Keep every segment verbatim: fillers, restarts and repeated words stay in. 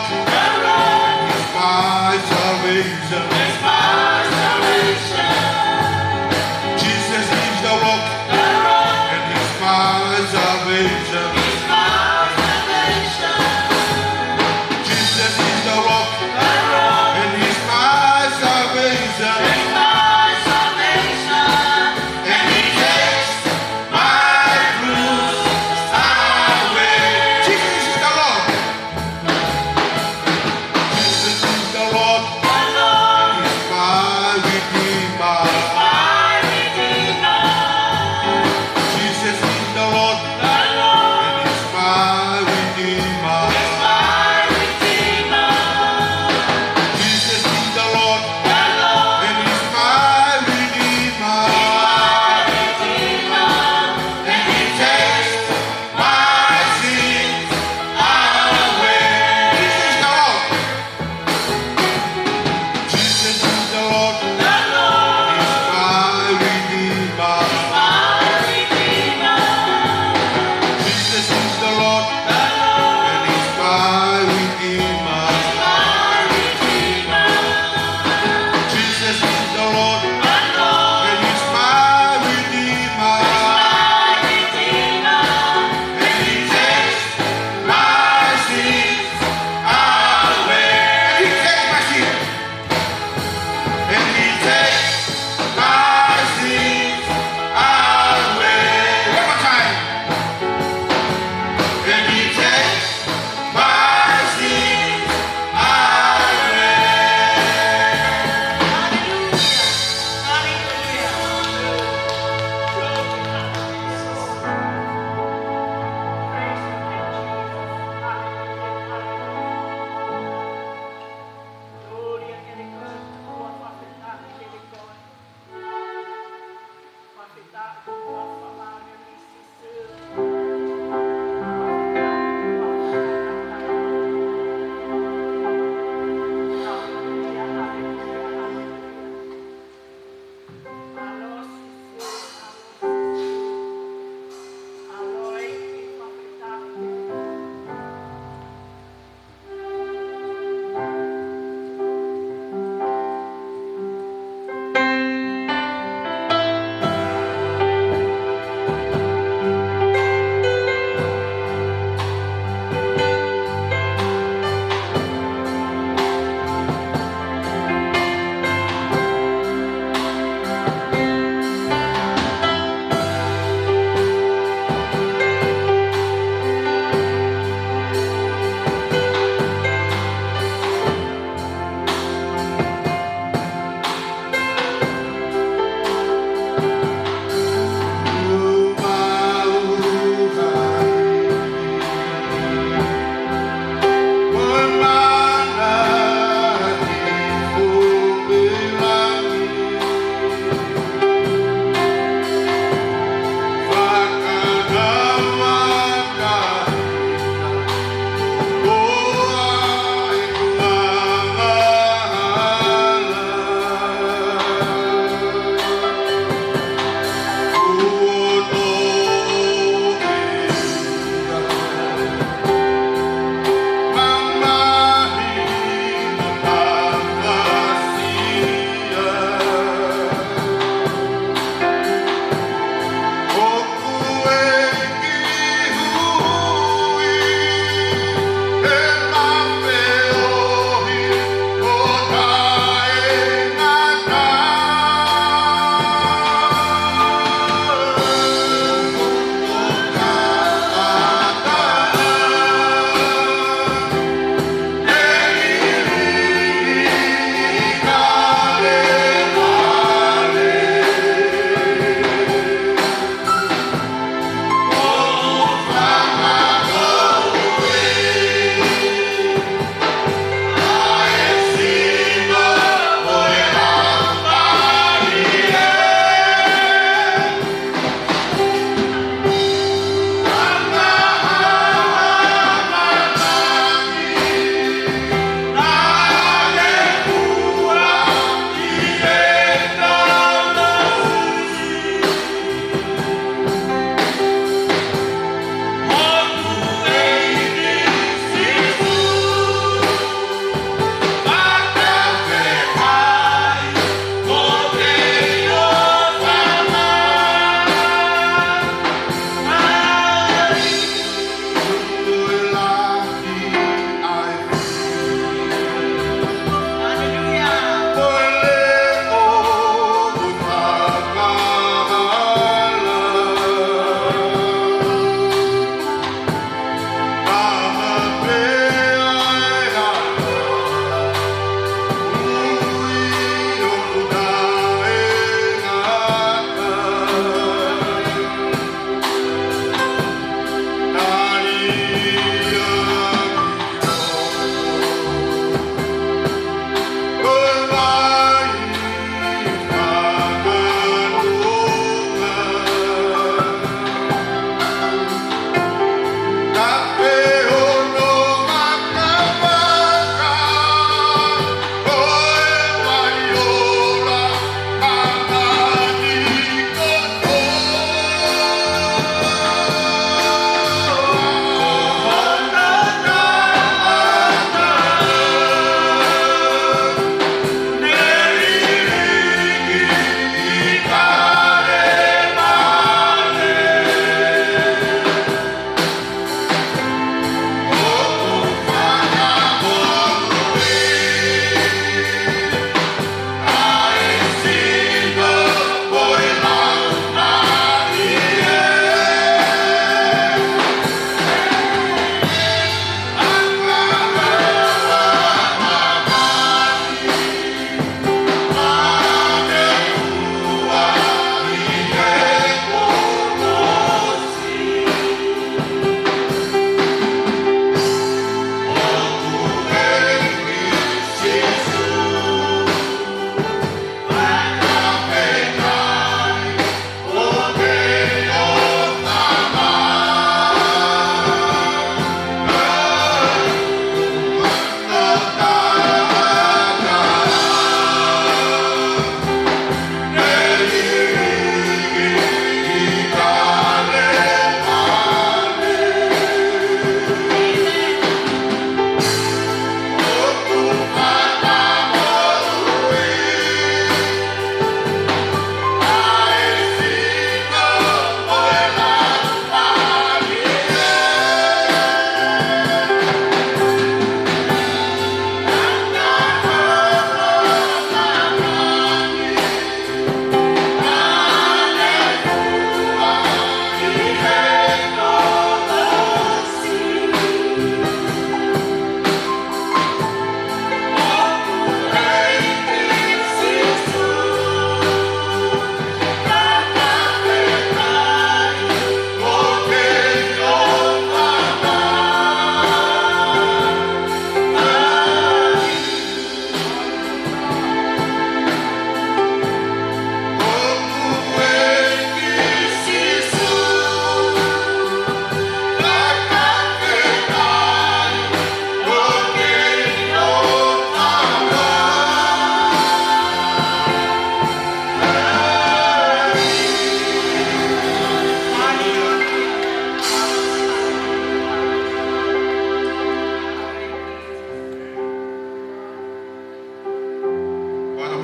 He's my salvation. He's my salvation. Jesus is the rock. The rock. And he's my salvation. He's my salvation. Jesus is the rock. The rock. And he's my salvation. He's my salvation. And he takes my bruise away. Jesus is the Lord. Jesus is the Lord.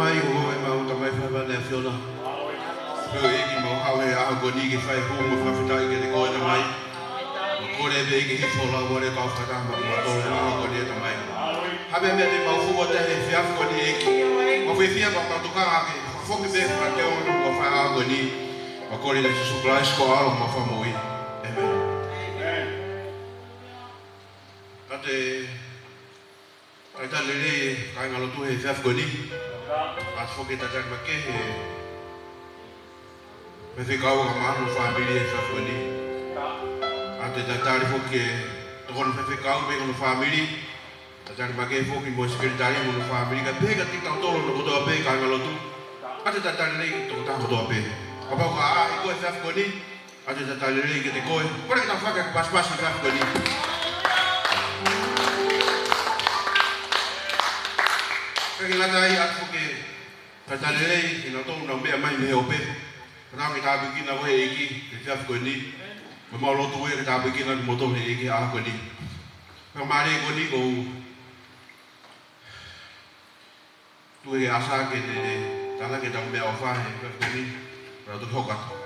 Tamai, ʻoku ʻi ai ʻemau Tamai Fafine ʻAfiona. Pea ʻEiki, mau haʻu he ʻaho ko eni ke fai hū mo fakafetaʻi kiate koe Tamai. Mau kole pē ke hifo ʻa e lau ʻa e kau fakataha maʻa kimautolu he ʻaho ko eni Tamai. Ha meʻa te mau fou atu ai he efiafi ko eni ʻEiki. Mau fiefia pea mau tokanga ke foki pē fakateuʻanga ʻo fai ʻaho ko eni. Mau kole ʻia Sīsū Kalaisi ko e ʻAlo mo e Fakamoʻui. ʻĒmeni. Ka te Talitali lelei e kāingalotu he efiafi ko eni. ʻOatu foki e talitali makehe ki he faifekau ʻa e māhina fāmili he efiafi ko eni. ʻOatu e talitali foki ki he tokoni faifekau mo hono fāmili. Talitali makehe foki mo e sekelitali mo hono fāmili. Kae pehē kiate kitautolu kotoa pē kāingalotu. ʻOatu e talitali lelei ki he tokotaha kotoa pē. Kapau ʻoku ʻi ai ha ʻaho ko e efiafi ko eni, ʻoatu e talitali lelei kiate koe. Kole ke tau fakapasipasi he efiafi ko eni. Kae ʻikai ke ngata ai, ʻoatu foki e talitali lelei kiate kinautolu naʻa nau meʻa mai mei he ope. Pea ke tāpuekina koe ʻe he ʻEiki he efiafi ko eni. Pea mau lotu ke tāpuekina kimoutolu ʻe he ʻEiki he ʻaho ko eni. Pea mālie ko eni ʻoku ou tuku e ʻasa ke ne tala ke tau meʻaʻofa he efiafi ko eni, pea tau toki hoko atu.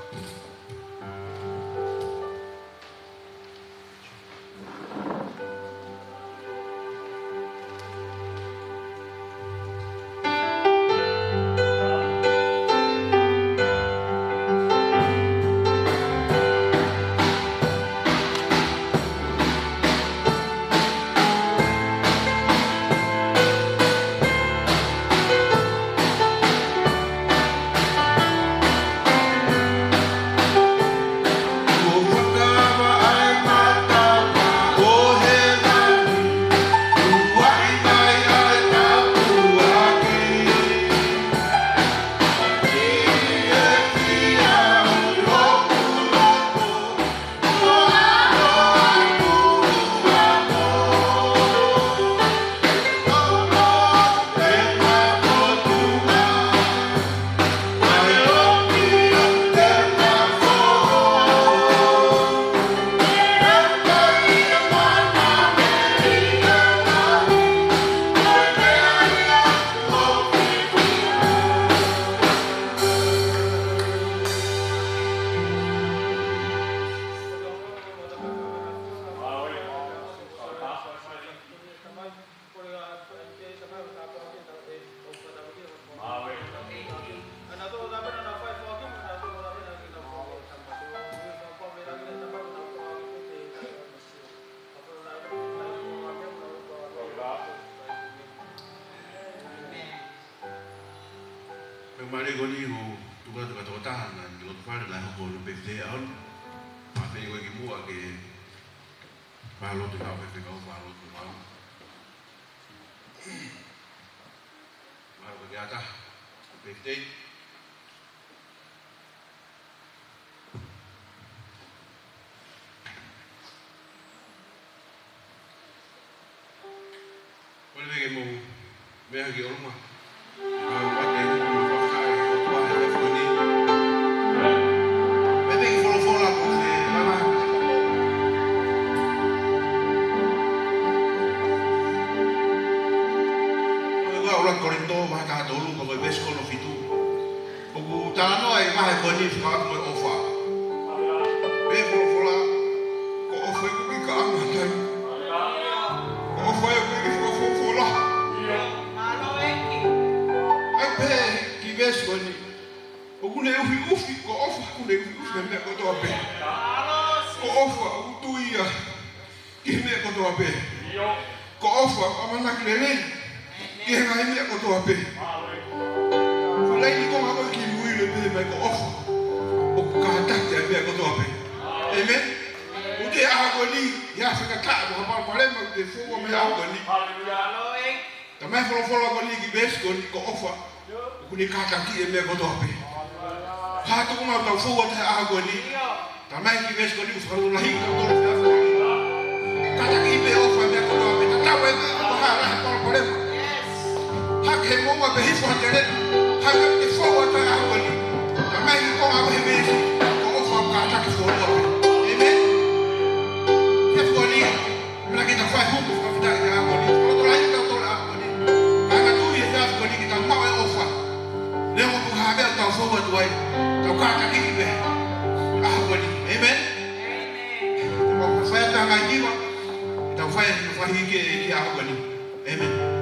Pea mālie ko eni ʻoku tuku atu ki ha tokotaha naʻe ʻi loto fale naʻe hoko hono pefitē ʻaho ni. Pea pehē ko e kimuʻa ke fai lotu, kau faifekau fai lotu mau. Mālō ko e kiʻi ʻata. Happy birthday. Kole pē ke mou meʻa ki ʻolunga. Kau pate, kau pate, kau pate, kau pate. Pea pehē ki he folofola ko e lava. Ko e ʻuluaki Kolinitō, vahe taha tolu, ko e veesi ko hono fitu. ʻOku talanoa e vahe ko eni fekauʻaki mo e ʻofa. Pehē folofola, ko e ʻofa ʻoku ʻikai ke ʻaonga ha taimi. Ko e ʻofa ʻoku ʻikai ke fakafofola. ʻAi pē ki he veesi ko eni. ʻOku ne ʻufiʻufi, ko e ʻofa ʻoku ne ʻufiʻufi he meʻa kotoa pē. Ko e ʻofa ʻoku tui ia ki he meʻa kotoa pē. Ko e ʻofa ʻoku ʻamanaki lelei ki he ngaahi meʻa kotoa pē. Ko e laine ko ē ʻoku ʻi mui lelei pē mai, ko e ʻofa ʻoku kātaki ʻa e meʻa kotoa pē. ʻĒmeni. ʻOku te ʻaho ko eni, ʻi ha fakataha mo ha palopalema ʻoku te fou ai he ʻaho ko eni. Tamai, folofola ko eni ki he veesi ko eni, ko e ʻofa ʻoku ne kātaki e meʻa kotoa pē. Ka tuku muʻa ke tau fou atu he ʻaho ko eni. Tamai, ki he veesi ko eni ʻoku fakalotolahiʻi kitautolu he efiafi ko eni. Kātaki pē ʻofa e meʻa kotoa pē. Tatau ai pē ʻoku hā e lahi e palopalema. Hake he moʻunga pe hifo ha telena. Hake ke fou atu he ʻaho ko eni. Tamai, ko e ʻofa ko e veesi, ko e ʻofa ʻoku kātaki e fuoloa pē. ʻĒmeni. Efiafi ko eni. Meʻa ke tau fai hū mo fakafetaʻi he ʻaho ko eni. Fakalotolahiʻi kitautolu he ʻaho ko eni. Kae ngata ʻi he efiafi ko eni ke tau maʻu e ʻofa. Fou atu ai, tau kātaki pē ʻaho ko eni. Amen. Tau fai atu ʻa e ngaahi hiva, tau fai, fai ki he, ki he ʻaho ko eni. Amen.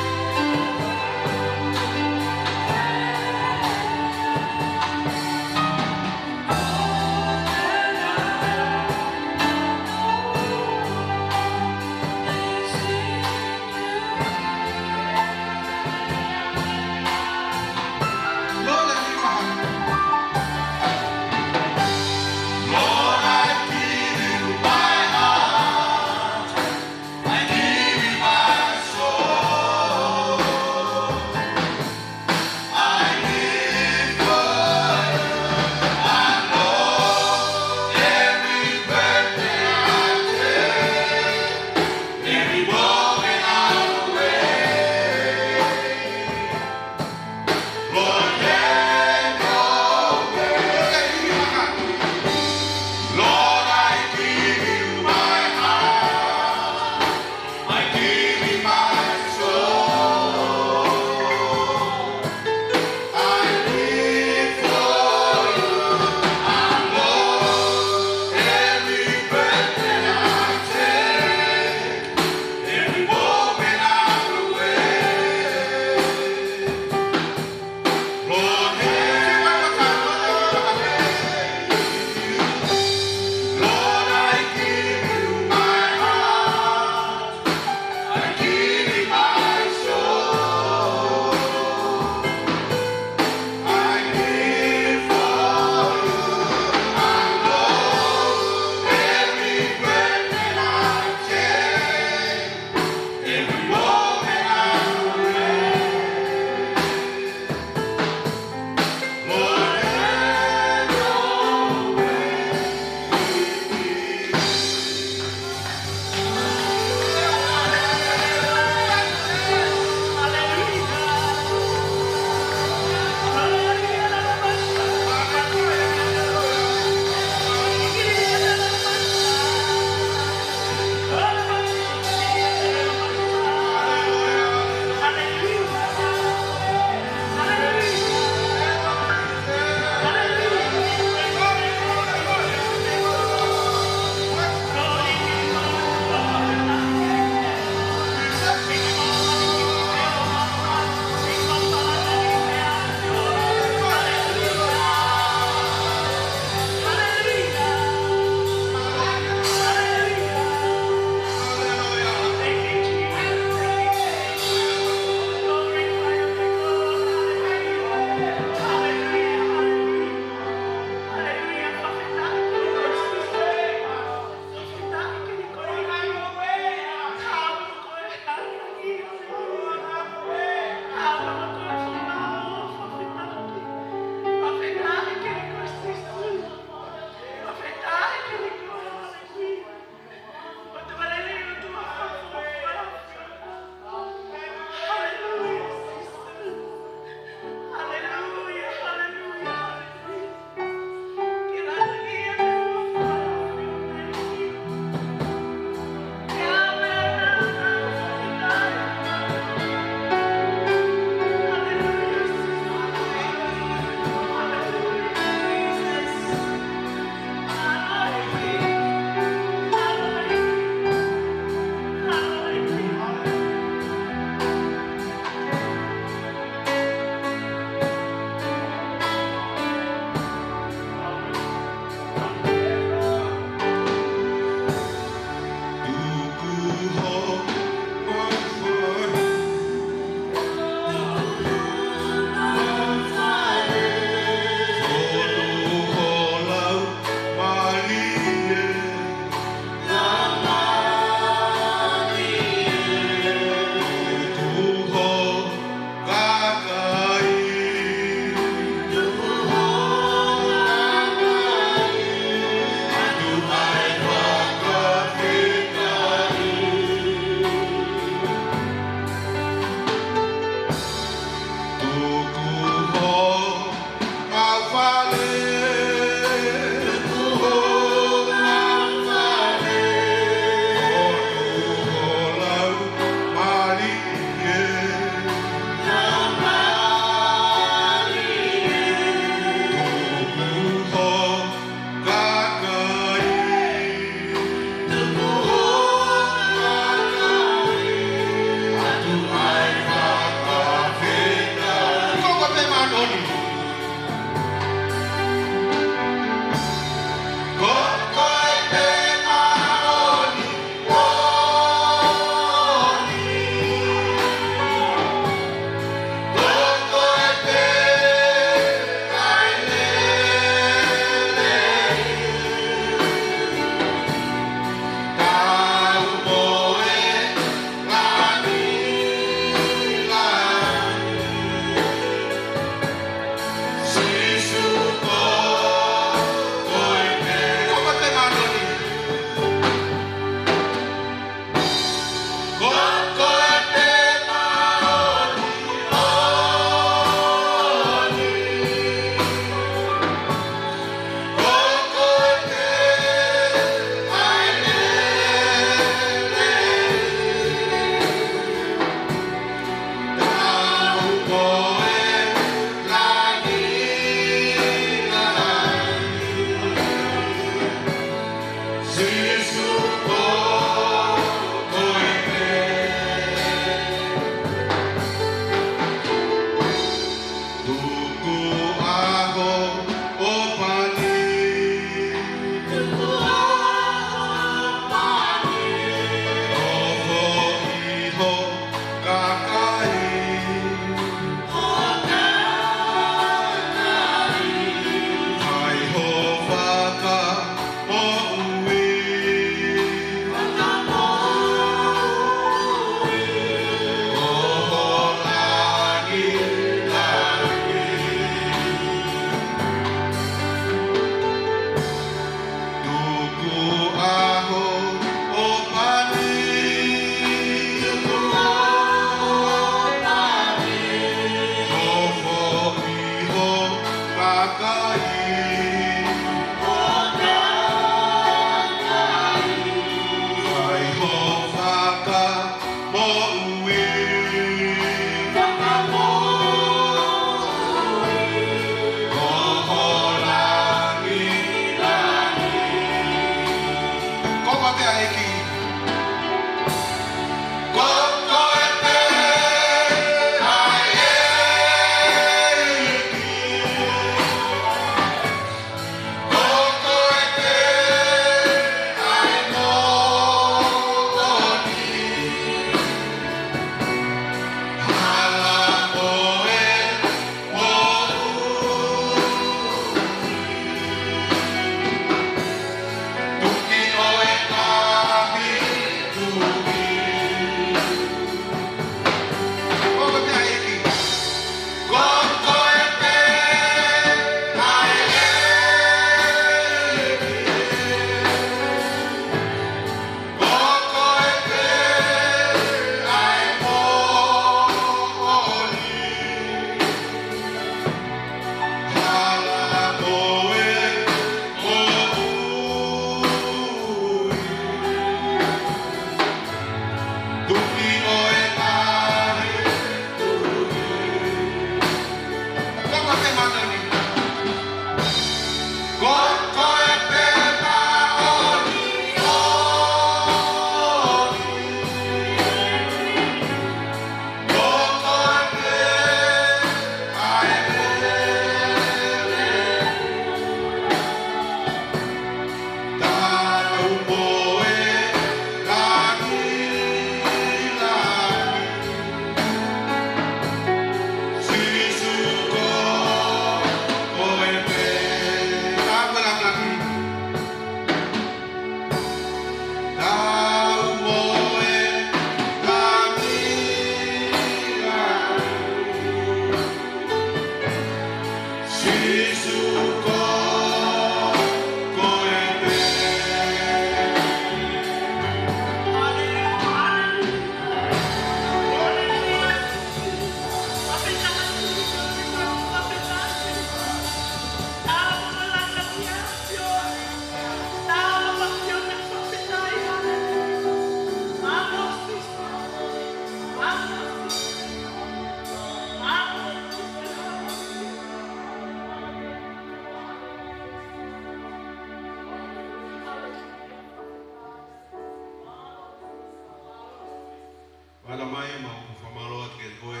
Hala mai, mau fakamālō atu kiate koe.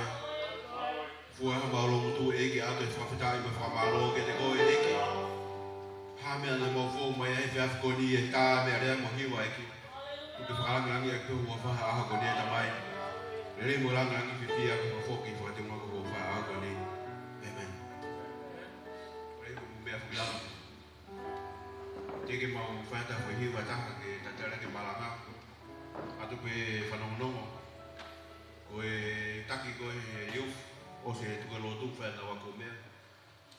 Fua ha mau loungutu, ʻEiki, ʻoatu e fakafetaʻi mo e fakamālō kiate koe, ʻEiki. Ha meʻa naʻa mau fou mai ai he efiafi ko eni, ʻe tā meʻa lea mo hiva, ʻEiki. Kuo ke fakalāngilangiʻi ʻaki pē ho huafa he ʻaho ko eni, ʻe Tamai. Lelei mo lāngilangi fiefia ʻaki hoʻo foki fakateunga ki ho huafa he ʻaho ko eni. ʻĒmeni. Lelei mo e meʻa fakalangi. Teʻeki ke mau fai ha foʻi hiva ʻe taha ke talitali ʻaki e malanga. ʻOatu pē fanongonongo. Ko e taki ko ē he youth, ʻosi e tuku e lotu, fai ʻenau ako meʻa.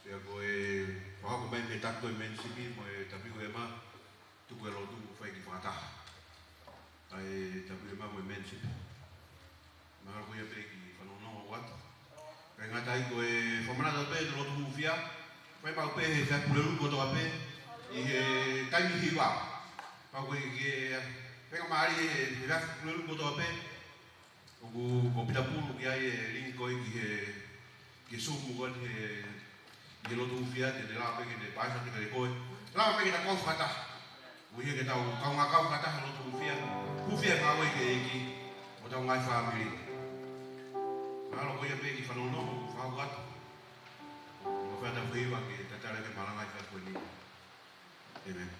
Pea ko e fakahoko mai mei he taki ko ē Men's Ship mo e W M R, tuku e lotu, fai ki fakataha. ʻA e W M R mo e Men's Ship. Mahalo ko ia pē kiʻi fanongonongo atu. Kae ngata ai ko e fakamanatu pē ʻa e lotu hūfia. Fai maʻu pē he efiafi Pulelulu kotoa pē ʻi he taimi hiva. Pea ko e ke, faingamālie he efiafi Pulelulu kotoa pē. ʻOku, ko Pita Pulu ki ai e link ko ē ki he, ki he Zoom ko ē he, ki he lotu hūfia, te ne lava pē ke ne paasi atu kiate koe. Lava pē ke ta kau fakataha. ʻUhinga ke tau kaungā kau fakataha lotu hūfia. Hūfia ngāue ki he ʻEiki, mo hotau ngaahi fāmili. Mahalo ko ia pē kiʻi fanongonongo, fakahoko atu. Mo fai ha foʻi hiva ke talitali ʻaki e malanga he efiafi ko eni. ʻĒmeni.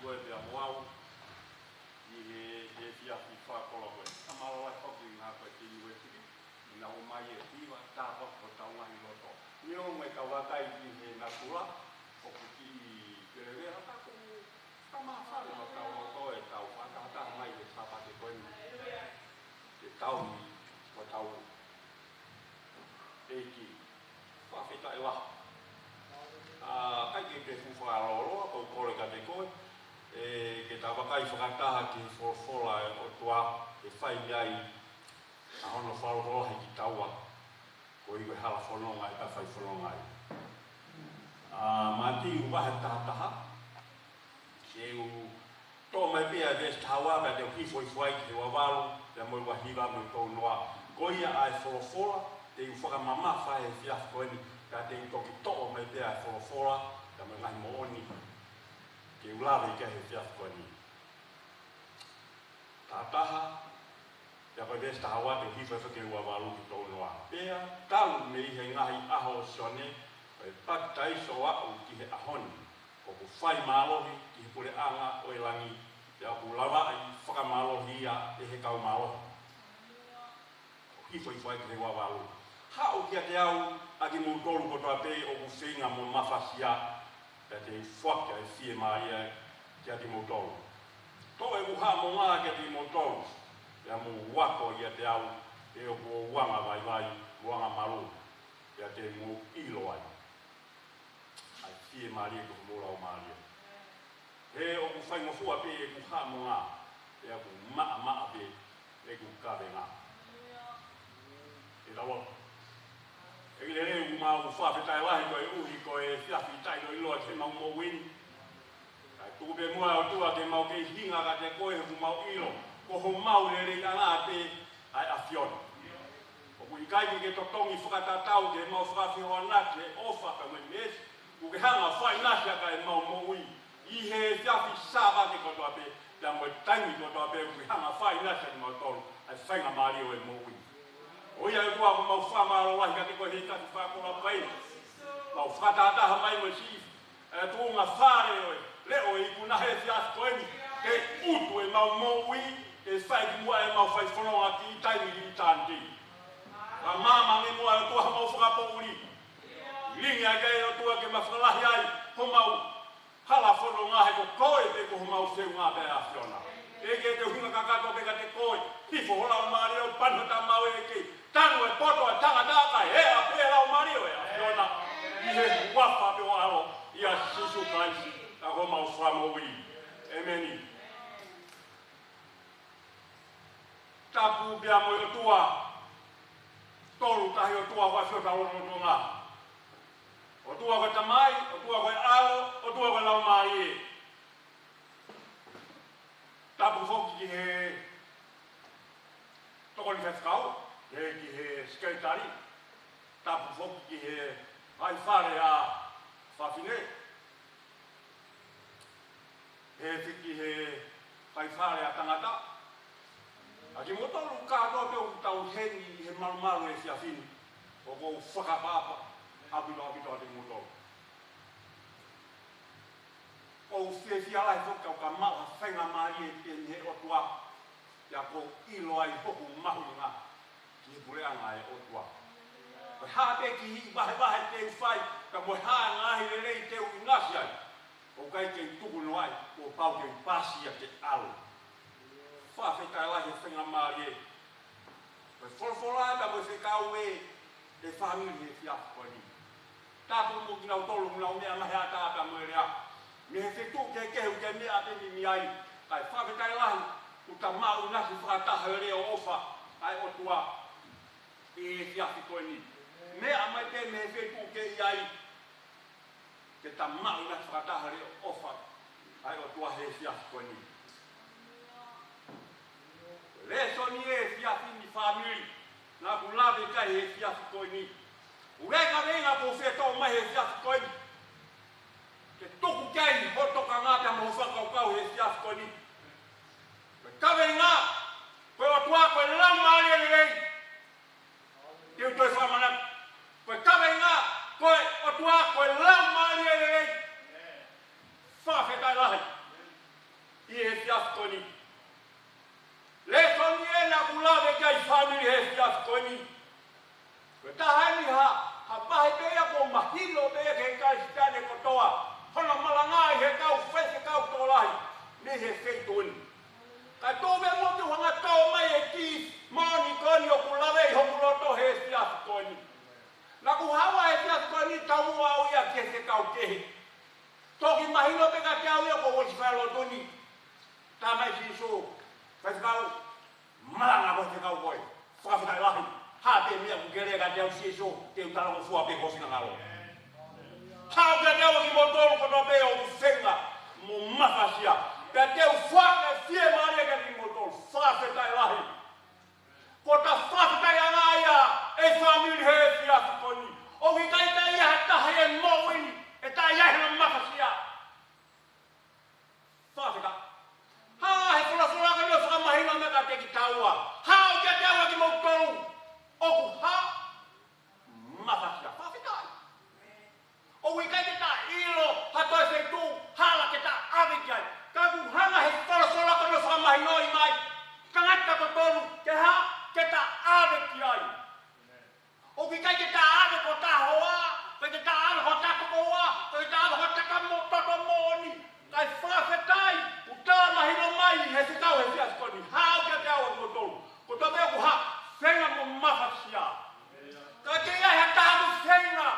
Koe pea mo au, ʻi he, he efiafi fakakoloa ko eni. Fakamālō lahi foki ki he ngaahi ko e tini ueitiki, ʻi heʻenau ʻomai e hiva, tāpuaki ki hotau ngaahi loto. Neongo ʻetau vakai ki he natula, ʻoku kiʻi kelekele, ka ʻoku fakamāfana hotau loto ʻetau fakatahataha mai he Sāpate ko eni. Ke tauhi hotau ʻEiki. Fakafetaʻi lahi. ʻA, ʻikai ke u fuʻu fakalōloa, ka ʻoku ou kole kiate koe, ē, ke tau vakai fakataha ki he folofola ʻa e ʻOtua, ʻe fai mei ai ʻa hono folofola ʻi kitaua, koeʻuhi ko e hala fononga ʻetau fai fononga ai. ʻA, Mātiu vahe taha taha, te u toʻo mai pē ʻa e veesi taha ua, pea te u hifo hifo ai ki he ua valu, pea mo e ua hiva mo e tolu noa. Ko ia ʻa e folofola te u fakamamafa he efiafi ko eni, pea te u toki toʻo mai pē ʻa e folofola, pea mo e ngaahi moʻoni ke u lave ki ai he efiafi ko eni. Taha taha, pea ko e veesi taha ua te u hifo hifo ki he ua valu ki he tolu noa. Pea talu mei he ngaahi ʻaho ʻo Sione ko e Papitaiso ʻo aʻu ki he ʻaho ni, ʻoku fai mālohi ki he puleʻanga ʻo e langi, pea ʻoku lavaʻi fakamālohi ia ʻe he kau mālohi. Hifo hifo ai ki he ua valu. Haʻu kiate au ʻa kimoutolu kotoa pē ʻoku feinga mo mafasia, pea te u foaki ʻa e fiemālie kiate kimoutolu. Toʻo ʻeku haʻamonga kiate kimoutolu, pea mou ako ʻiate au, he ʻoku ou angavaivai mo angamalū, pea te mou ʻilo ai ʻa e fiemālie ki homou laumālie. He ʻoku faingofua pē ʻeku haʻamonga, pea ʻoku maʻamaʻa pē ʻeku kavenga. ʻE tau ʻEiki lelei, ʻoku mau fakafetaʻi lahi koeʻuhi ko e efiafi taʻeʻiloa ʻi heʻemau moʻui ni. Kae tuku pē muʻa ʻOtua ke mau kei hinga kiate koe he ʻoku mau ʻilo ko homau leleiʻanga pē ʻa e ʻAfiona. ʻOku ʻikai ke ke totongi fakatatau ki heʻemau fakafihoanaki he ʻofa pea mo e meesi kuo ke hanga ʻo fai ʻinasi ʻaki ʻemau moʻui ʻi he efiafi Sāpate kotoa pē, pea mo e taimi kotoa pē ʻoku ke hanga ʻo fai ʻinasi ʻaki kimautolu ʻa e faingamālie ʻo e moʻui. ʻOiauē ʻOtua, ʻoku mau fakamālō lahi kiate koe he efiafi fakakoloa ko eni. Mau fakatahataha mai mo e siʻi ʻa e tuʻunga fale ʻo e leʻo ʻi ʻIuna he efiafi ko eni, ke utu ʻemau moʻui, ke fai ki muʻa ʻemau fai fononga ki he taimi ʻi ʻitāniti. Ka māmani muʻa ʻOtua homau fakapoʻuli. Lilingi ʻa e kai ʻOtua ke mau fakalahi ai homau hala fononga he ko koe pē ko homau feʻunga pē ʻAfiona. ʻEiki, te u hinga kakato pē kiate koe, hifo ho Laumālie ʻo pani hota maʻu ʻEiki. Talu e poto ʻa e tangata kae ʻea pē Laumālie ʻo e ʻAfiona. ʻI he huafa pē ʻo e ʻAlo, ʻia Sīsū Kalaisi, ʻa homau Fakamoʻui. ʻEmeni. Tapu pea mo e ʻOtua, Tolu Tahaʻi ʻOtua, ʻoku ʻafio ʻi hotau lotolotonga. ʻOtua ko e Tamai, ʻOtua ko e ʻAlo, ʻOtua ko e Laumālie. Tapu foki ki he tokoni faifekau, he ki he sekelitali. Tapu foki ki he vaʻe fale ʻa fafine. He fiki he vaʻe fale ʻa tangata. ʻA kimoutolu kātoa pē ʻoku tau ʻi heni ʻi he malumalu ʻo e efiafi ni, ʻoku ou fakaʻapaʻapa ʻaupito ʻaupito ʻa kimoutolu. ʻOku ou fiefia lahi foki ʻoku ou maʻu ha faingamālie pē mei he ʻOtua, pea ʻoku ou ʻilo ai hoku mahuʻinga ki he puleʻanga ʻo e ʻOtua. Ko e hā pē kiʻi vahevahe te u fai, pea mo e hā ngaahi lelei te u ʻinasi ai, ʻoku ʻikai ke u tuku noa ai, kuo pau ke u pasi ia ke ʻalu. Fakafetaʻi lahi he faingamālie. Ko e folofola ʻa e fekau ʻa e fāmili he efiafi ko eni. Tapu mo kinautolu ʻoku nau meʻa mai he ʻatā pea mo e lea. Mei he feituʻu kehekehe ʻoku ke meʻa pē mei ai. Kae fakafetaʻi lahi, ʻoku ta maʻu ʻinasi fakataha he leʻo ʻofa ʻa e ʻOtua he efiafi ko eni. Meʻa mai pē mei he feituʻu ʻoku ke ʻi ai, ke ta maʻu ʻinasi fakataha he leʻo ʻofa ʻa e ʻOtua he efiafi ko eni. Lēsoni ʻo e efiafi ni fāmili, naʻa ku lave ki ai he efiafi ko eni. ʻUluaki kaveinga ʻoku ou fie toʻo mai he efiafi ko eni, ke tuku ki ai ho tokanga pea mo ho fakakaukau he efiafi ko eni. Ko e kaveinga, ko e ʻOtua ko e Laumālie Lelei. Te u toe fakamanatu. Ko e kaveinga, ko e ʻOtua ko e Laumālie Lelei. Fakafetaʻi lahi. he feituʻu ni. Ka tō me mo te hanga tō mai e kiʻi moʻoni ko eni ʻoku lave ʻi hoku loto he efiafi ko eni. Naʻa ku haʻu he efiafi ko eni taumuʻa au ia ki he fekau kehe. Toki mahino pē kiate au ia ko e ʻosi fai lotu ni. Talamai Sīsū, faifekau, malanga ko e fekau ko ē. Fakafetaʻi lahi. Hā te meʻa ʻoku ke lea kiate au Sīsū, te u talangofua pē ho finangalo. Haʻu kiate au kimoutolu kotoa pē ʻoku feinga mo mafasia. Pea te u foaki e fiemālie kiate kimoutolu. Fakafetaʻi lahi. Ko ʻeta fakafetaʻiʻanga ia e fāmili he efiafi ko eni. ʻOku ʻikai ke ʻi ai ha taha he moʻui ni ʻe taʻe ʻi ai hano mafasia. Fakafetaʻi. Hā he folofola ko eni ʻo fakamahino mai kiate kitaua. Haʻu kiate au kimoutolu ʻoku hā mafasia. Fakafetaʻi. ʻOku ʻikai ke ta ʻilo ha toe feituʻu hala ke ta ʻave ki ai. Ka ʻoku hanga he folofola ko eni ʻo fakamahinoʻi mai. Tangata totonu ke hā, ke ta ʻave ki ai. ʻOku ʻikai ke ta ʻave ko hota hoa, pe ke ta ʻave ko hota tokoua, pe ke ta ʻave ko hota kamo-, toto moʻoni. Kae fakafetaʻi, ʻoku ta mahino mai he fekau he efiafi ko eni. Haʻu kiate au kimoutolu. Ko e tokotaha ʻoku hā, feinga mo mafasia. Ka ʻoku ʻi ai ha taha ʻoku feinga.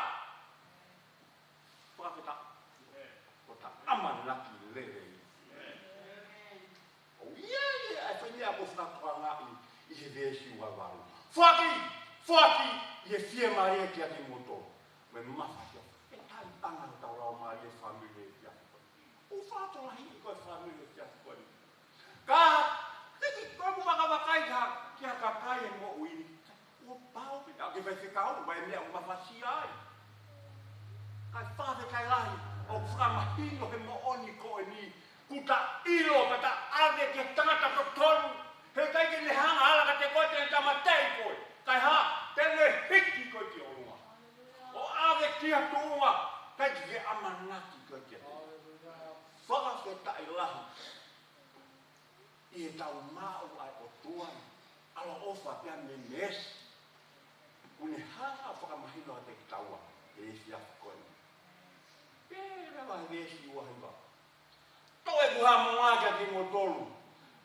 Fakafetaʻi. Ko ʻeta ʻamanaki lelei. ʻOku ʻi ai e feinga ʻoku fakatokangaʻi ʻi he veesi ua valu. Foaki, foaki, ʻi he fiemālie kiate kimoutolu. Mo e mafasia. E tali ʻanga hotau laumālie fāmili he efiafi ko eni. ʻOku fakalotolahiʻi ko e fāmili he efiafi ko eni. Ka, teki ko ʻeku vakavakai ha, ki ha kakai he moʻui ni. Kuo pau pē, ʻa e faifekau, ʻoku ʻi ai e meʻa ʻoku mafasia ai. Kae fakafetaʻi lahi, ʻoku fakamahino he moʻoni ko eni, kuo ta ʻilo, ka ta ʻave ki he tangata totonu, heʻikai ke ne hanga ʻo ala kiate koe te ne tāmateʻi koe. Kae hā, te ne hiki koe ki ʻolunga. ʻO ʻave ki ha tuʻunga, ʻikai ke ke ʻamanaki koe kiate ia. Fakafetaʻi lahi. ʻI heʻetau maʻu ʻa e ʻOtua, ʻaloʻofa pea mo e meesi. ʻOku ne hanga ʻo fakamahino kiate kitaua, he efiafi ko eni. Pea lava he veesi ua hiva. Toʻo ʻeku hamonga kiate kimoutolu,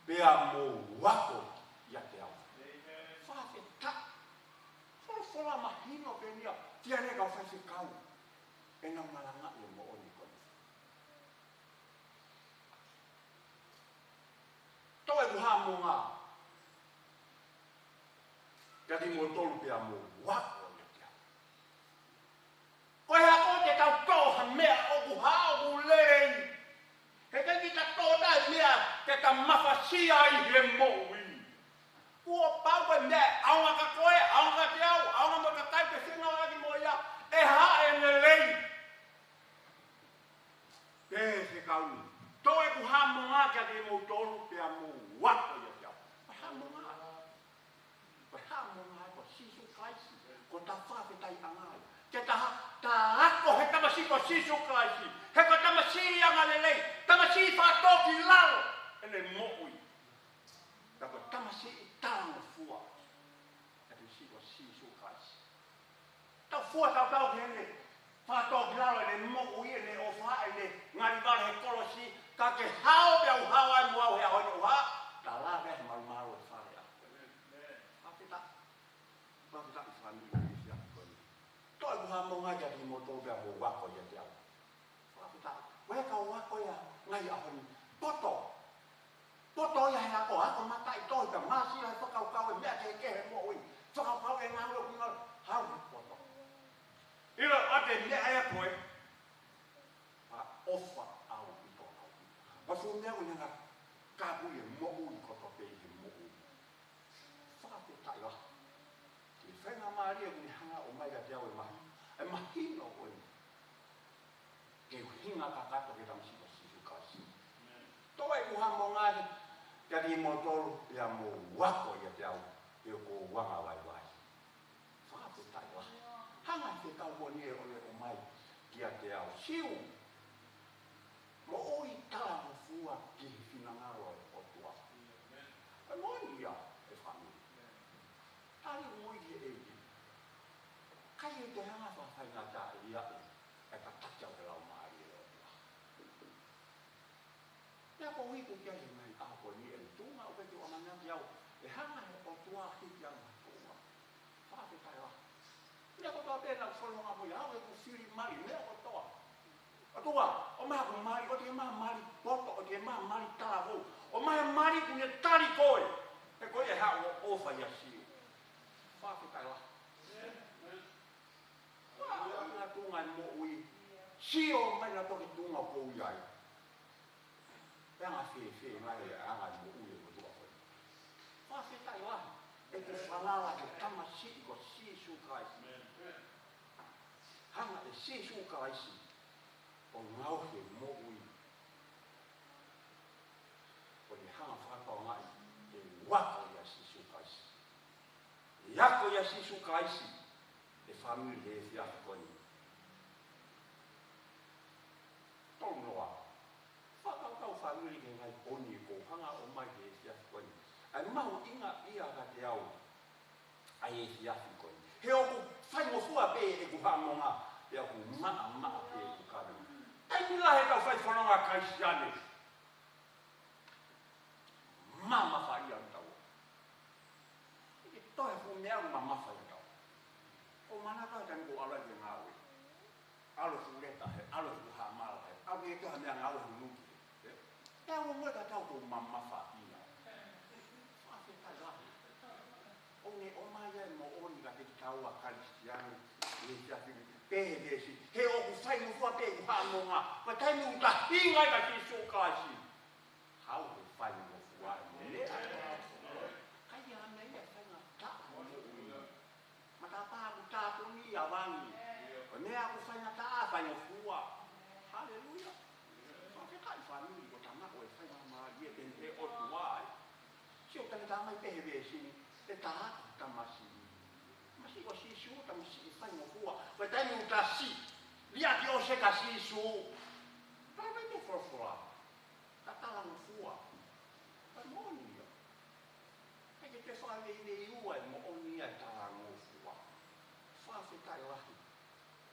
pea mou ako ʻiate au. Fakafetaʻi. Folofola mahino pē eni ia, fiane kau faifekau. ʻEnau malangaʻi e moʻoni ko eni. Toʻo ʻeku hamonga kiate kimoutolu pea mou ako ʻiate au. Ko e hā ko ē te tau toʻo ha meʻa ʻoku hā ʻoku lelei. Heʻikai ke ta toʻo ha meʻa ke ta mafasia ai he moʻui. Kuo pau ko e meʻa ʻe ʻaonga kia koe, ʻaonga kiate au, ʻaonga mo e kakai te u fengāueʻaki mo ia, ʻe hā e lelei. Pea fekau ni. Toʻo ʻeku hamonga kiate kimoutolu, pea mou ako ʻiate au. Ko e hamonga. Ko e hamonga ko Sīsū Kalaisi. Ko ʻeta fakafetaʻiʻanga ia. Ke ta, ta ako he tamasiʻi ko Sīsū Kalaisi. He ko e tamasiʻi angalelei. Tamasiʻi fakatōkilalo. ʻEne moʻui. Ka ko e tamasiʻi talangofua. Ko e tamasiʻi ko Sīsū Kalaisi. Tau fua tautau ki heʻene fakatōkilalo, ʻene moʻui, ʻene ʻofa, ʻene ngali vale he kolosi, ka ke hao pea u hao ai mo au he ʻaho ni ʻo hā, ta lave he malumalu e fale ʻa. Fakafetaʻi. Fakafetaʻi fāmili ʻi he efiafi ko eni. Toʻo ʻeku hamonga kiate kimoutolu pea mou ako ʻiate au. Fakafetaʻi. Ko e kau ako ia, ngaahi ʻaho ni. Poto. Poto ia he ako, ako mataʻitohi, ka māsila he fakakaukau e meʻa kehekehe he moʻui. Fakakaukau e ngāue ʻoku ngāue, haʻu he poto. ʻIlo ʻoku te meʻa ia ko e. Pea ʻofa ʻaupito, ʻaupito. Pea fuʻu meʻa ʻoku ne hanga ʻo kāpui e moʻui kotoa pē ʻi he moʻui. Fakafetaʻi lahi. Ko e faingamālie ʻoku ne hanga ʻo ʻomai kiate au e mahi, e mahino ko eni. Ke u hinga kakato ki he tamasiʻi ko Sīsū Kalaisi. Toʻo ʻeku hamonga kiate kimoutolu, pea mou ako ʻiate au, he ʻoku ou angavaivai. Fakafetaʻi lahi. Hanga he fekau ko eni ʻo ne ʻomai kiate au. Siu. Moʻui talangofua ki he finangalo ʻo e ʻOtua. Ko e moʻoni ia e fāmili. Tali moʻui ki he ʻEiki. ʻIkai te te hanga ʻo fakafaingataʻaʻia e tataki ʻo e Laumālie ʻo e ʻOtua. Ko Pea ko e uike ko ia ʻi he ngaahi ʻaho ko eni ʻe tuʻunga ʻo pehē ke ʻoua naʻa ʻi ai, ʻe hanga ʻe he ʻOtua ʻo hiki ange ha tuʻunga. Fakafetaʻi lahi. Meʻa kotoa pē naʻa ku fononga mo ia, ʻa e ku fili mali, meʻa kotoa. ʻOtua, ʻomai haʻaku mali, ʻoua te ke ʻomai ha mali poto, ʻoua te ke ʻomai ha mali talavou. ʻOmai ha mali ʻoku ne tali koe. He ko ia ʻe haʻu ʻo ʻofa ʻia Sio. Fakafetaʻi lahi. Ua, ʻo ʻuhinga tuʻunga e moʻui. Sio mai naʻa toki tuʻunga ʻoku ou ʻi ai. Pea anga fēfē mai e anga e moʻui ʻo e motuʻa ko ē. Fakafetaʻi lahi. ʻEku falala ki he tamasiʻi ko Sīsū Kalaisi. Hanga ʻe Sīsū Kalaisi ʻo ngaohi e moʻui. ʻO ne hanga fakatokangaʻi ke u ako ʻia Sīsū Kalaisi. ʻE ako ʻia Sīsū Kalaisi e fāmili he efiafi ko eni. Tolu noa. Fakakaukau fāmili ki he ngaahi poini ʻoku ou hanga ʻo ʻomai he efiafi ko eni. ʻA e mahuʻinga ia kiate au ʻa e efiafi ko eni. He ʻoku faingofua pē ʻeku haʻamonga, pea ʻoku maʻamaʻa pē ʻeku kaveinga. Taimi lahi ʻetau fai fononga Kalisitiane. Mamafa ia ʻetau. ʻIkai toe fuʻu meʻa ʻoku mamafa ia ʻetau. ʻOku ou manatu he taimi ʻoku ou ʻalu ai ki he ngāue. ʻAlu e fuʻu leta hē, ʻalu e fuʻu haʻamala hē, ʻalu e toha meʻangāue ʻoku nuki hē. Pea ʻoku ou ongoʻi ʻa ʻetau ʻoku mamafa ia. Fakafetaʻi lahi. ʻOku ne ʻomai ʻa e moʻoni kiate kitaua Kalisitiane, ʻi he efiafi ni, pehē e veesi, he ʻoku faingofua pē ʻeku haʻamonga, ko e taimi ʻoku tahinga ai kia Sīsū Kalaisi. Haʻu he faingofua e meʻa. ʻIkai ha meʻa ia ʻe faingataʻa mo e moʻui. Matapā ʻoku tāpuni ʻa e vangi. Ko e meʻa ʻoku faingataʻa, faingofua. Haleluia. Fakafetaʻi fāmili, ko e tama ko e faingamālie pē ʻe he ʻOtua ai. Sio, taimi ʻoku tala mai pē he veesi ni, ʻe tā ʻa e tamasiʻi. Tamasiʻi ko Sīsū, tamasiʻi faingofua. Ko e taimi ʻoku ta siʻi, liʻaki ʻosi kia Sīsū. Tala mai pē folofola. Ka talangofua. Ka moʻoni ia. ʻIkai ke toe fakaveiveiua e moʻoni ia e talangofua. Fakafetaʻi lahi.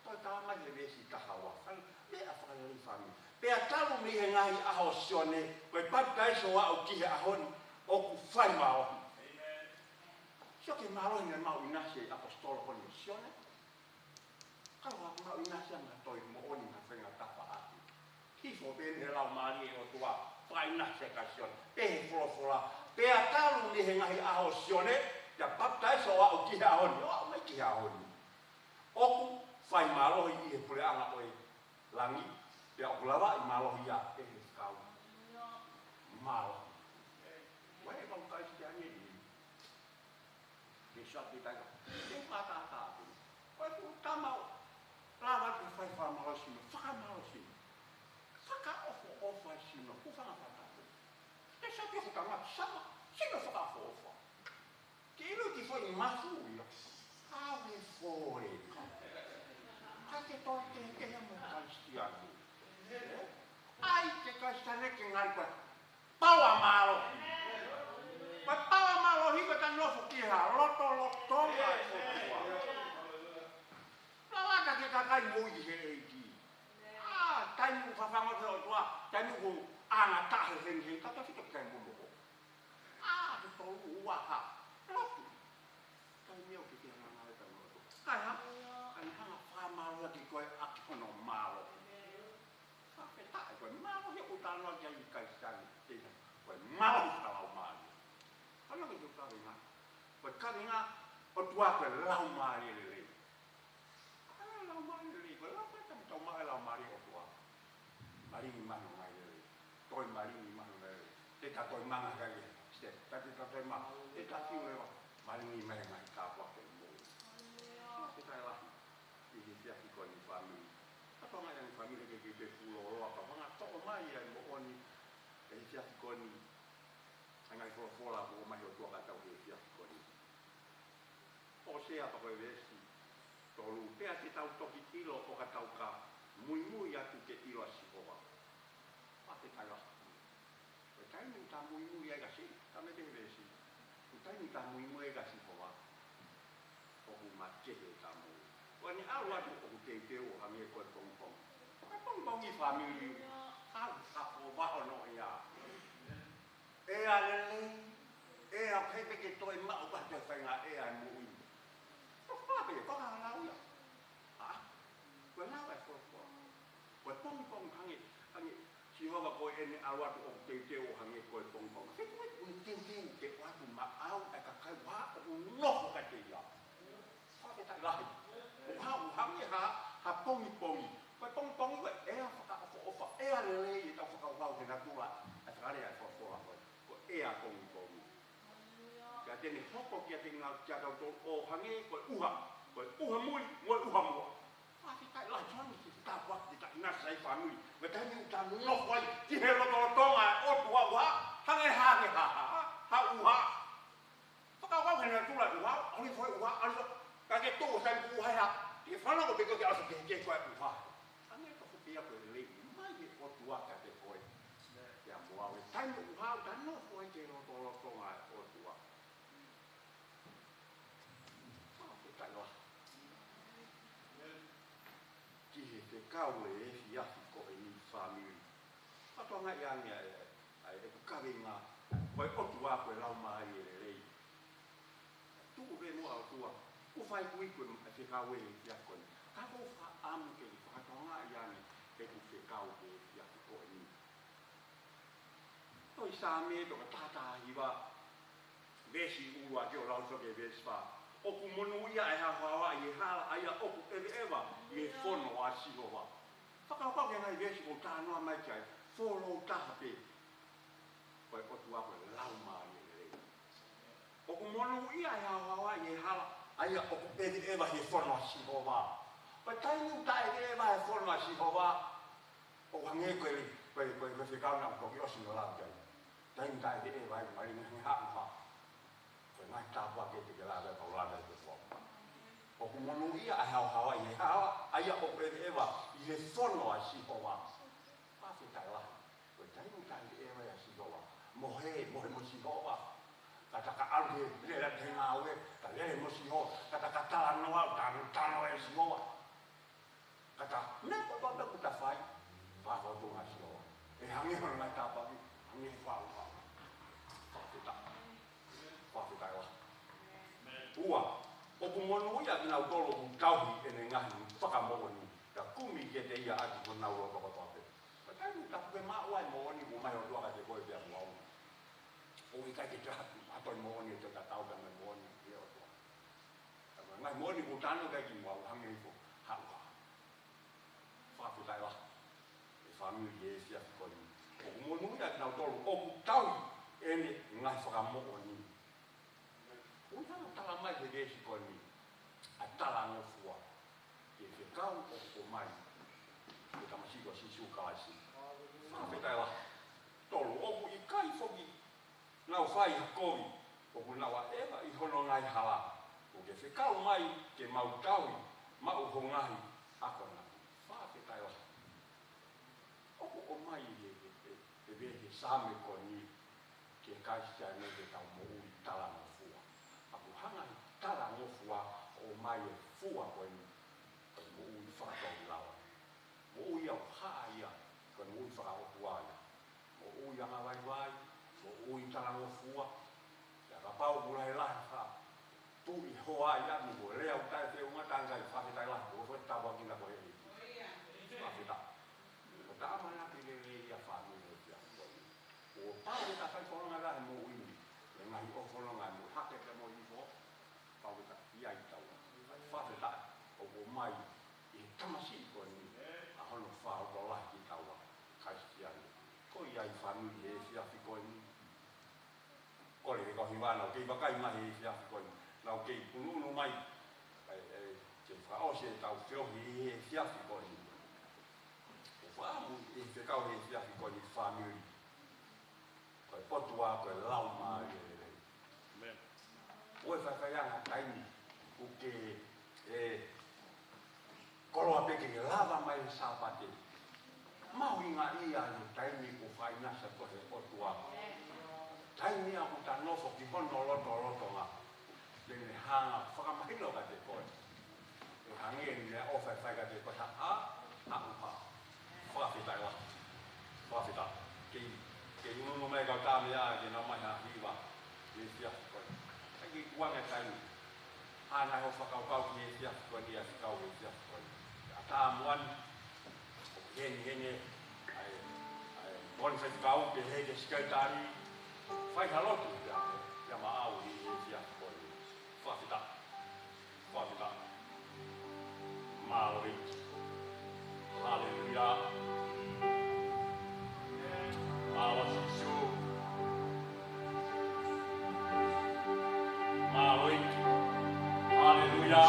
Toe tala mai he veesi taha ua. Fai, meʻa fakalelei fāmili. Pea talu mei he ngaahi ʻaho ʻo Sione, ko e papitaiso ʻo aʻu ki he ʻaho ni, ʻoku fai mālohi. Sio ki he mālohi naʻe maʻu ʻinasi ʻe he ʻaposetolo ko eni ʻo Sione. Ka ʻoku maʻu ʻinasi ange ha toe moʻoni, ha faʻahinga tafaʻaki. Hifo pē mei he Laumālie ʻo e ʻOtua, fakaʻinasi kia Sione. Pehē he folofola, pea talu mei he ngaahi ʻaho ʻo Sione, ʻo papitaiso ʻo aʻu ki he ʻaho ni, ʻo aʻu mai ki he ʻaho ni. ʻOku fai mālohi ʻi he puleʻanga ʻo e langi, pea ʻoku lavaʻi mālohi ia ʻe he kau mālohi. Ko e kau Kalisitiane ni. Ke sio ki he taimi ko ē. Ke fakatātā atu. Ko e fuʻu tama ʻoku lava ke fai fakamālohisino, fakamālohisino. Fakaʻofoʻofa e sino, kuo fakatātā atu. Ke sio ki he fuʻu tama, sino, sino fakaʻofoʻofa. Ke ʻilo ki he foʻi mafu ia. Awe foe. Ka ke toe kehekehe mo e Kalisitiane. ʻAi ke Kalisitiane ke ngali ko e paoa mālohi. Ko e paoa mālohi ko e ta nofo ki he lotolotonga ʻo e ʻOtua. Lalaka ke kakai moʻui he ʻEiki. ʻA, taimi ʻoku fafangu ki he ʻOtua, taimi ʻoku anga tahe heni heni, ka tau fito ki he momoko. ʻA, ke tolu ua ha. Lotu. Taimi ʻoku ke hanga ngāue pea mo e ʻOtua. Kae hā? Kae hanga fakamālohiʻaki koe ʻaki hono mālohi. Fakafetaʻi, ko e mālohi ʻoku talanoa ki ai e Kalisitiane, ʻe, ko e mālohi fakalaumālie. Hanga ke tau kaveinga. Ko e kaveinga ʻOtua ko e laumālie lelei. ʻA e laumālie lelei, ko e laumālie, tau, tau maʻu e laumālie ʻOtua. Malingi mahino ngai lelei. Toe malingi mahino ngai lelei. Te ta toe manga kai lelei. Step, ta te ta toe ma, te ta fiu leva. Malingi mai ngai ka pua ke mo. Fakafetaʻi lahi. ʻI he efiafi ko eni fāmili. Ka tau ngai ʻa e fāmili ke ke te fulo loa ka hanga toʻo mai ʻa e moʻoni. ʻI he efiafi ko eni. ʻA e ngaahi folofola ʻoku ʻomai ʻe he ʻOtua kiate kitautolu he efiafi ko eni. ʻOsea pea ko e veesi tolu, pea te tau toki ʻilo ʻo ka tau ka muimui atu ke ʻilo ʻa Sihova. Fakafetaʻi lahi. Ko e taimi ʻoku ta muimui ai kia Sihova, tala mai pē he veesi. Ko e taimi ʻoku ta muimui ai kia Sihova. ʻOku makehe ʻeta moʻui. Ko ʻene ʻalu atu ʻoku teuteu ʻo hangē ko e pongipongi. Ko e pongipongi fāmili. ʻAlu, ka ko vaho no ia. ʻea lelei, ʻea ʻoku ʻikai pē ke toe maʻu ʻa e toe faʻahinga ʻea ʻi he moʻui. Ko e fakaʻapaʻapa ia, ko e lau ia. ʻA, ko e lau ʻa e folofola. Ko e pongipongi hangē, hangē, Sihova ko ʻene ʻalu atu ʻoku teuteu ʻo hangē ko e pongipongi. He ko e ʻuhi teuteu ke ʻoatu maʻau ʻa e kakai ʻoku nofo kiate ia. Fakafetaʻi lahi. ʻOku hangē ha, ha pongipongi. Ko e pongipongi ko e ʻea fakaʻofoʻofa, ʻea lelei ʻetau fakakaukau he natula. ʻA e fakalea ʻa e folofola ko e, ko e ʻea pongipongi. Ka te ne hoko kiate kinautolu ʻo hangē ko e ʻuha, ko e ʻuha mui, mo e ʻuha muʻa. Fakafetaʻi lahi, Sihova, ke tāpuaki, ke taʻinasi ai fāmili. Mo e taimi ʻoku tau nofo ai ki he lotolotonga ʻo e ʻOtua, ʻuha, hangē, hangē ha, ha, ha ʻuha. Fakakaukau he natula ʻuha, ʻalu hifo e ʻuha, ʻalu hifo. Ka ke tuʻu he taimi ʻoku ʻuha ai ha, ke fanongo pē koe ki he ʻalu hifo kehekehe ko e ʻuha. Hangē tofu pē ia ko e lelei mai ʻa e ʻOtua kiate koe. Pea mo au he taimi ʻoku ʻuha, ʻoku tau nofo ai ki he lotolotonga ʻo e ʻOtua. Fakafetaʻi lahi. Ki he fekau ʻo e efiafi ko eni fāmili. Fakatokangaʻi ange ʻa e, ʻa e, ʻeku kaveinga, ko e ʻOtua ko e Laumālie Lelei. Tuku pē muʻa ʻOtua, ʻoku fai kui ko e fekau ʻo e efiafi ko eni. Ka ʻoku ou fakaʻamu ke ke fakatokangaʻi ange ʻeku fekau ʻo e efiafi ko eni. Tohi Saame toko taha taha hiva, veesi ʻuluaki ʻo aʻu ki he veesi fā. ʻOku monūʻia ʻa e haohaoa ʻi he hala, ʻa ia ʻoku ʻeveʻeva ʻi he fono ʻa Sihova. Fakakaukau ki he ngaahi veesi ʻoku talanoa mai ki ai, fuoloa taha pē. Ko e ʻOtua ko e Laumālie Lelei. ʻOku monūʻia ʻa e haohaoa ʻi he hala, ʻa ia ʻoku ʻeveʻeva ʻi he fono ʻa Sihova. Ko e taimi ʻoku taʻeʻeveʻeva he fono ʻa Sihova, ʻoku hangē ko e, ko e, ko e, ko e fekau naʻa ku toki ʻosi ʻo lau ki ai. Taimi taʻeʻeveʻeva ai, mali ngaahi haʻuha. Ko e ngaahi tāpuaki te ke lave, kau lave ʻi he fo. ʻOku monūʻia ʻa e haohaoa ʻi he hala, ʻa ia ʻoku ʻeveʻeva ʻi he fono ʻa Sihova. Fakafetaʻi lahi. Ko e taimi taʻeʻeveʻeva ʻia Sihova. Mohe, mohe mo Sihova. Ka ta ka ʻalu he lele atu he ngāue, ka lele mo Sihova. Ka ta ka talanoa, talanoa ʻia Sihova. Ka ta, meʻa kotoa pē ʻoku ta fai, fakafou atu ʻa Sihova. ʻE hangē hono ngaahi tāpuaki, hangē fau fau. Fakafetaʻi. Fakafetaʻi lahi. Ua, ʻoku monūʻia kinautolu ʻoku tauhi ʻene ngaahi fakamoʻoni, ka kumi kiate ia ʻaki honau loto kotoa pē. Ka taimi ʻoku ta puke maʻu ai moʻoni, ʻoku ʻomai ʻe he ʻOtua kiate koe pea mo au. ʻOku ʻikai ke toe ʻi ai ha toe moʻoni ʻe toe tatau pea mo e moʻoni ʻa e ʻOtua. Ka ko e ngaahi moʻoni ʻoku ou talanoa ki ai kimuʻa, ʻoku hangē hifo, haʻuha. Fakafetaʻi lahi. ʻE fāmili, ʻi he efiafi ko eni, ʻoku monūʻia kinautolu ʻoku tauhi ʻene ngaahi fakamoʻoni. ʻOku ne hanga ʻo tala mai he veesi ko eni ʻa e talangofua ki he fekau ʻoku ʻomai ʻe he Tamasiʻi ko Sīsū Kalaisi. Fakafetaʻi lahi. Tolu, ʻoku ʻikai foki nau fai ha kovi, ʻoku nau ʻaʻeva ʻi hono ngaahi hala. ʻOku ke fekau mai ke mau tauhi maʻu ho ngaahi akonaki. Fakafetaʻi lahi. ʻOku ʻomai ʻe he, he, he, he, he Saame ko eni ki he Kalisitiane ke tau moʻui talangofua. ʻOku hanga ʻe he talangofua ʻo ʻomai e fua ko eni, ko e moʻui fakatōkilalo. Moʻui ʻoku hā ia, ko e moʻui fakaʻotua ia. Moʻui angavaivai, moʻui talangofua. Pea kapau ʻoku lahilahi ha tui hoa ia mo e lea ʻoku taʻefeʻunga, tangai, fakafetaʻi lahi, ʻoku fai tāpuaki na ko eni. Fakafetaʻi. Ko e tama na pile le ia fāmili ia. ʻOku pau ke ta fai fononga lahi moʻui ni. Ko e ngaahi ʻoho fononga mo hake pea mo hifo. Pau ke ta ia i tau. Fakafetaʻi. ʻOku ʻomai ʻe he Tamasiʻi ko eni ʻa hono fakalotolahi kitaua Kalisitiane. Ko ia ʻi fāmili he efiafi ko eni. Kole ke kau hiva nau kei vakai mai he efiafi ko eni. Nau kei ʻunuʻunu mai. ʻAi, ʻai, ke fakaʻosi ʻetau feohi he efiafi ko eni. ʻOku ou fakaʻamu ʻi he fekau he efiafi ko eni fāmili. Ko e ʻOtua, ko e Laumālie Lelei. ʻĒmeni. ʻOku faifai ange taimi ʻoku ke, ʻe, koloa pē ke lava mai he Sāpate. Mahuʻinga ia he taimi ʻoku fakaʻinasi ai koe he ʻOtua. Taimi ʻoku ta nofo ki hono lotolotonga. Te ne hanga fakamahino kiate koe. ʻE hangē ne ʻofa ʻe fai kiate koe ha, ha, ha ʻuha. Fakafetaʻi lahi. Fakafetaʻi. Kei, kei Ongo mai kau tā meʻa ke nau mai ha hiva he efiafi ko eni. ʻIkai ke kuange taimi. Hanga ʻe hoʻo fakakaukau ki he efiafi ko eni, ʻa e fekau he efiafi ko eni. ʻA tā muani, ʻo hengihengi, ʻa e, ʻa e, moni fai fekau, pehē ki he sekelitali, fai ha lotu, ia, ia maʻau he efiafi ko eni. Fakafetaʻi. Fakafetaʻi. Mālō ʻEiki. Haleluia. Mālō Sīsū. Mālō ʻEiki. Haleluia.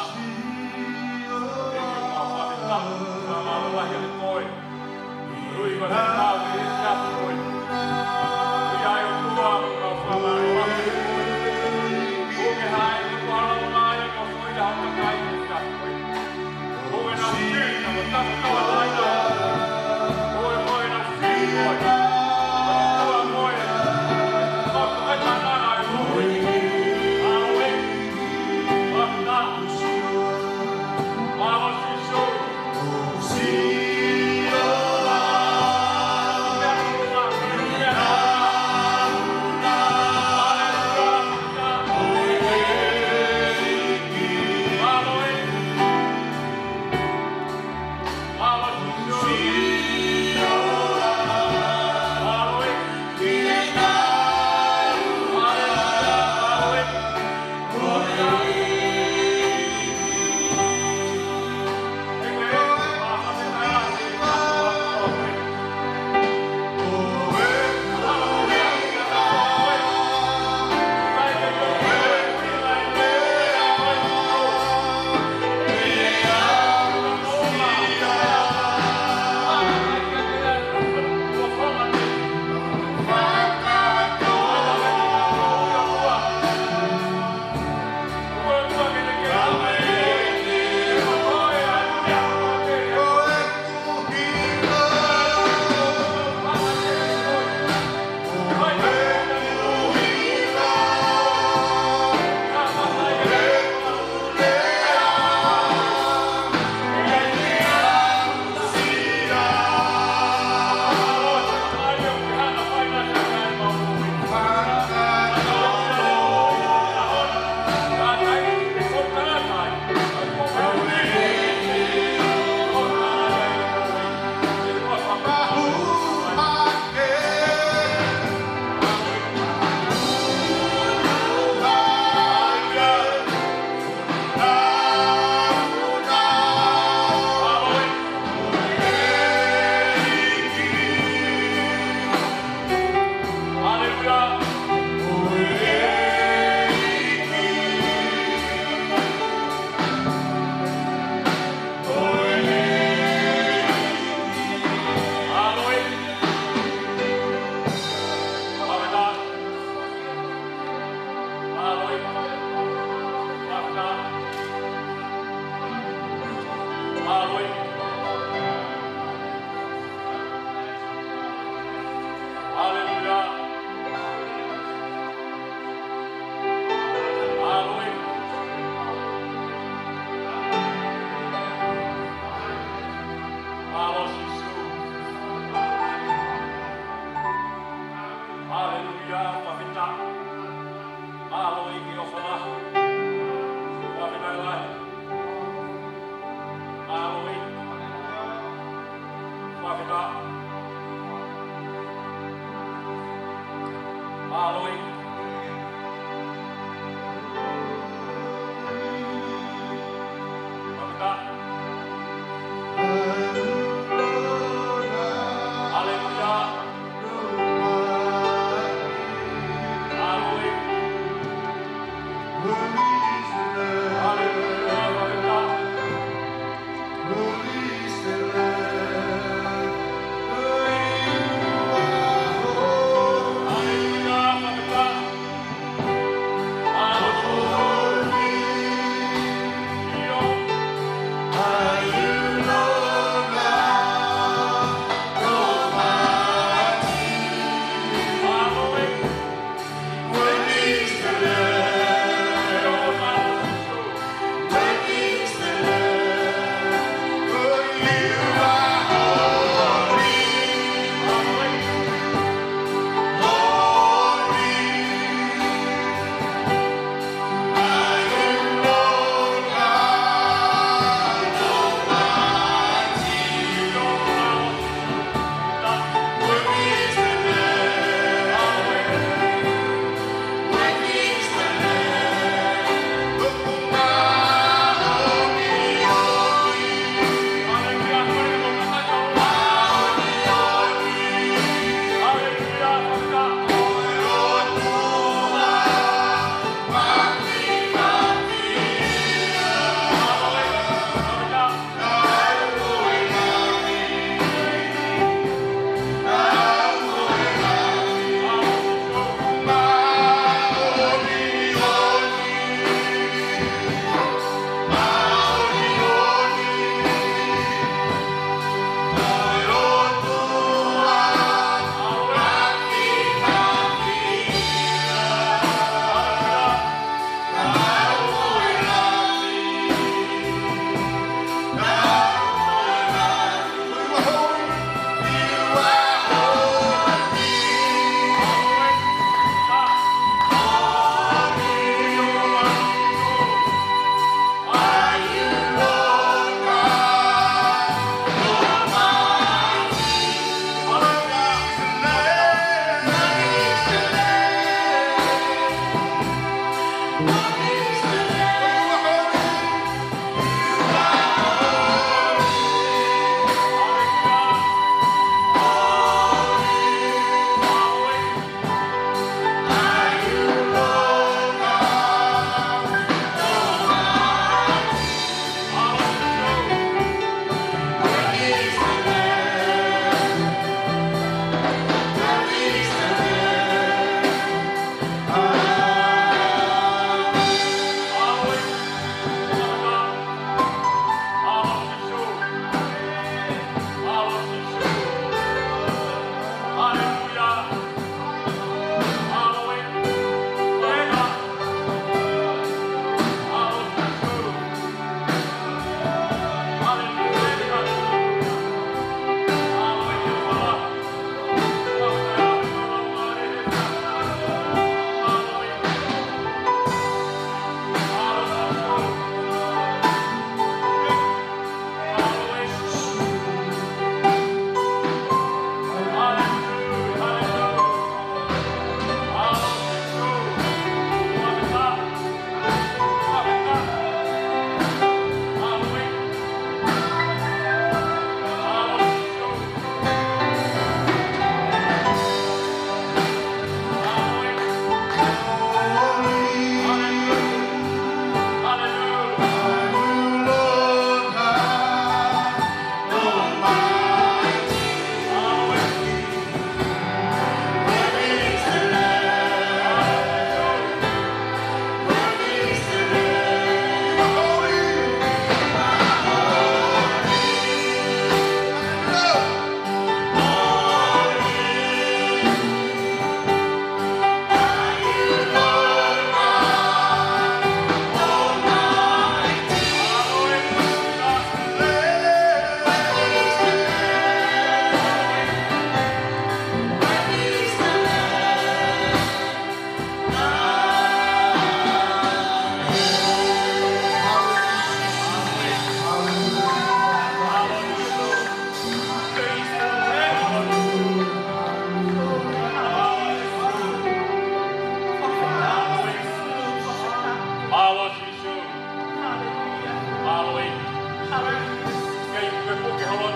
ʻEiki, mau fakafetaʻi. Fakamālō lahi kiate koe. Ui, fakafetaʻi, ui, fakafetaʻi koe. ʻOku ʻi ai e ʻOtua, mau fakamālō lahi. ʻOku ke hae, ʻoku ʻalu mai, ʻoku foʻi ʻa e kakai, fakafetaʻi koe. Haleluia, fakafetaʻi. Mālō ʻEiki ʻofa lahi. Fakafetaʻi lahi. Mālō ʻEiki. Fakafetaʻi. Mālō ʻEiki. Fakafetaʻi. Haleluia.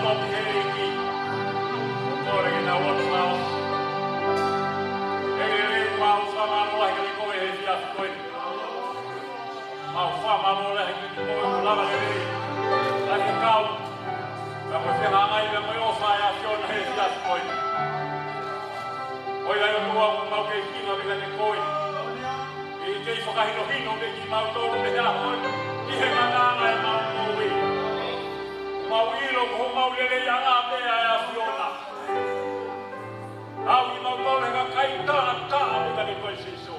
ʻEiki, ʻoku kole ke tau lotu fakaʻosi. ʻEiki, mau fakamālō lahi kiate koe he efiafi ko eni. Mau fakamālō lahi kiate koe ʻoku lava lelei ʻa e kau, ka ko e fehangahangai mo e ʻofa ʻa e ʻAfiona he efiafi ko eni. ʻOku ʻi ai ʻOtua ʻoku mau kei hinga mei kiate koe. ʻEiki, kei fakahinohino kiate kimautolu mei he ʻaho ni, ʻi he ngataʻanga ʻemau moʻui. Mau ʻilo ko homau leleiʻanga pē ʻa e ʻAfiona. Aʻu kimautolu he kakai taʻataʻa mei kiate koe Sīsū.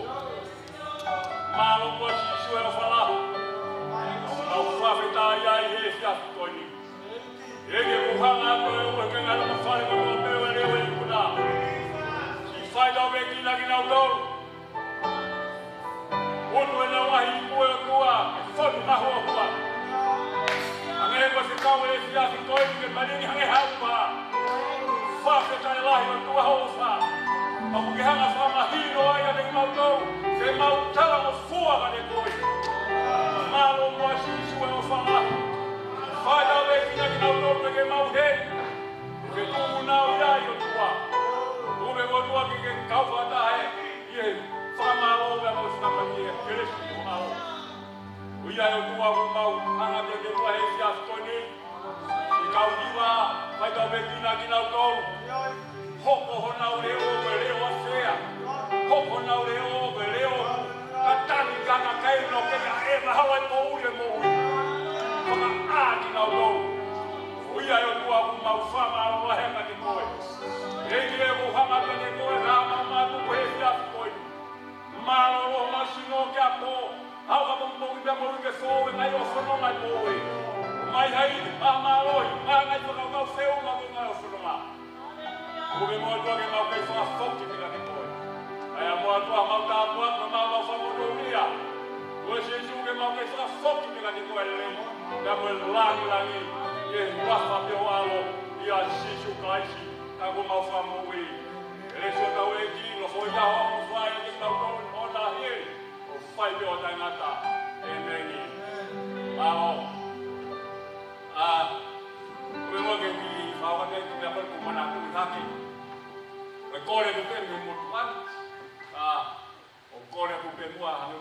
Mālō koe Sīsū e ʻofa lahi. Mau fakafetaʻi ai he efiafi ko eni. ʻEiki, ʻoku hanga atu e ʻuha ke ngalo mo fale ko tō pē ʻo e leʻo ʻo e ikuna. Siʻi fai tau vekina kinautolu. Utu ʻenau ngaahi ipu ʻe ʻOtua, ke fonu nahu ʻOtua. Hangē ko e fekau e efiafi ko eni ke malingi hangē ha upa. Fakafetaʻi lahi ʻOtua hoʻo ʻofa. ʻOku ke hanga fakamahino ai kiate kimautolu, ke mau talangofua kiate koe. Mālō muʻa Sīsū e ʻofa lahi. Fai tau vekina kinautolu ke mau hē. Ke tuku nau ʻi ai ʻOtua. Tuku pē ʻOtua ke ke kau fakataha ē. ʻI he fakamālō pea mo e fakamālō ʻi he kelesi ʻo e ʻAlo. ʻOku ʻi ai ʻOtua ʻoku mau hanga kiate koe he efiafi ko eni. Siʻi kau hiva, fai tau vekina kinautolu. Hoko honau leʻo ko e leʻo ʻafea. Hoko honau leʻo ko e leʻo. Ka tangi ka ka kai no ke ka e mahala e poʻuli e moʻui. Fakaʻā kinautolu. ʻOku ʻi ai ʻOtua ʻoku mau fakamālō lahi kiate koe. ʻEiki ʻoku hanga kiate koe, ka mau mātuku he efiafi ko eni. Mālōlō homau sino ke apo. Haʻu ka pongipongi pea moʻui ke fou e ngaahi ʻo fononga e moʻui. Mai hai, māmālohi, mai ngaahi fakakaukau feʻunga mo e ngaahi ʻo fononga. Tuku pē muʻa ʻOtua ke mau kei fakafoki mei kiate koe. Kae ʻumaʻā ʻOtua mau tāpuaki, mau mau fakamoʻui ia. Tuku ē Sīsū ke mau kei fakafoki mei kiate koe lelei. Pea mo e langilangi, ʻi he huafa pē ho ʻAlo, ʻia Sīsū Kalaisi, ko homau Fakamoʻui. Kelesi ʻa hotau ʻEiki, nofoʻia hoʻo ʻofa ʻiate kitautolu ʻo taʻengata. ʻO fai pē ʻo taʻengata. ʻĒmeni. Mālō. ʻA, ʻoku mau kei fakaʻamu atu pē ʻa e kole ʻoku manatuʻi hake. ʻOku kole atu pē mei he motuʻa ni. ʻA, ʻoku kole atu pē muʻa hangē